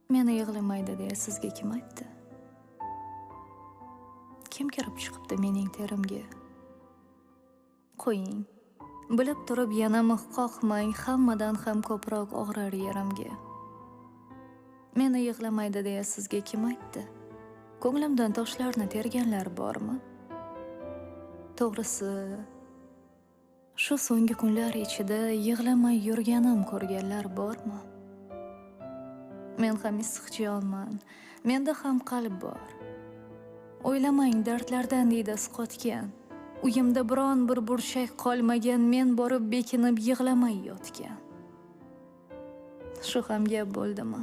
Meni yig'lamaydi deya sizga kim aytdi? Kim kirib chiqibdi mening terimga? Qo'ying. Bilib turib yana mix qoqmang, hammadan ham ko'proq og'rir yerimga. Meni yig'lamaydi deya sizga kim aytdi? Ko'nglimdan toshlarni terganlar bormi? To'g'risi, shu so'nggi kunlar ichida yig'lamay yurganim ko'rganlar bormi? Men ham issiq jonman, menda ham qalb bor. O'ylamang dardlardan diydasi qotgan. Uyimda biron bir burchak qolmagan, men borib bekinib yig'lamay yotgan. Shu ham gap bo'ldimi?